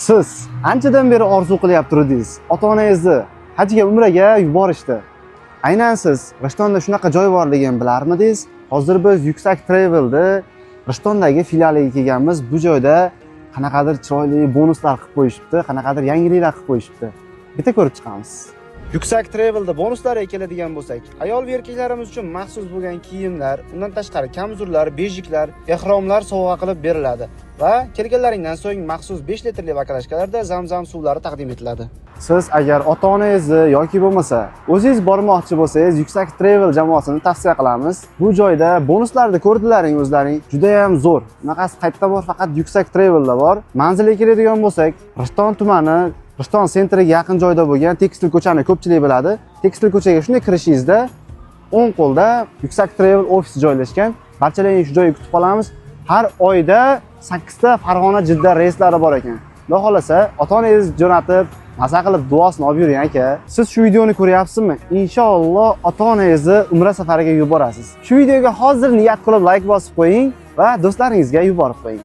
Siz anchadan beri orzu qilyapti turibsiz. Ota-onangizni hajga, umraga yuborishdi. Aynan siz Rishtonda shunaqa joy borligini bilarmidingiz? Hozir biz Yuksak Travel'da Rishtondagi filialiga kelganmiz. Bu joyda qanaqadir chiroyli bonuslar qilib qo'yishibdi, qanaqadir yangiliklar qilib qo'yishibdi. Bitta ko'rib chiqamiz. Yuksak Travel'da bonuslarga keladigan bo'lsak, ayol va erkaklarimiz uchun maxsus bo'lgan kiyimlar, undan tashqari kamzurlar, bejiklar, ehromlar sovg'a qilib beriladi va kelganlaringdan so'ng maxsus 5 litrli bakalashkalarda Zamzam suvlari taqdim etiladi. Siz agar ota-onangizni yoki bo'lmasa o'zingiz bormoqchi bo'lsangiz, Yuksak Travel jamoasini tavsiya qilamiz. Bu joyda bonuslarni ko'rdilaring o'zlaring, juda ham zo'r. Bunaqasi qayerda bor? Faqat Yuksak Travel'da bor. Manzilga keladigan bo'lsak, Rishton tumani Rishton sentriga yaqin joyda bo'lgan Tekstil ko'chani ko'pchilik biladi. Tekstil ko'chaga shunday kirishingizda o'ng qo'lda Yuksak Travel ofisi joylashgan. Barchalaringni shu joyga kutib qolamiz. Har oyda 8 ta Farg'ona Jidda reyslari bor ekan. Xudo xolasa, ota-onangiz jo'natib, maza qilib duosini olib yuring aka. Siz shu videoni ko'ryapsizmi? Inshaalloh ota-onangizni umra safariga yuborasiz. Shu videoga hozir niyat qilib like bosib qo'ying va do'stlaringizga yuborib qo'ying.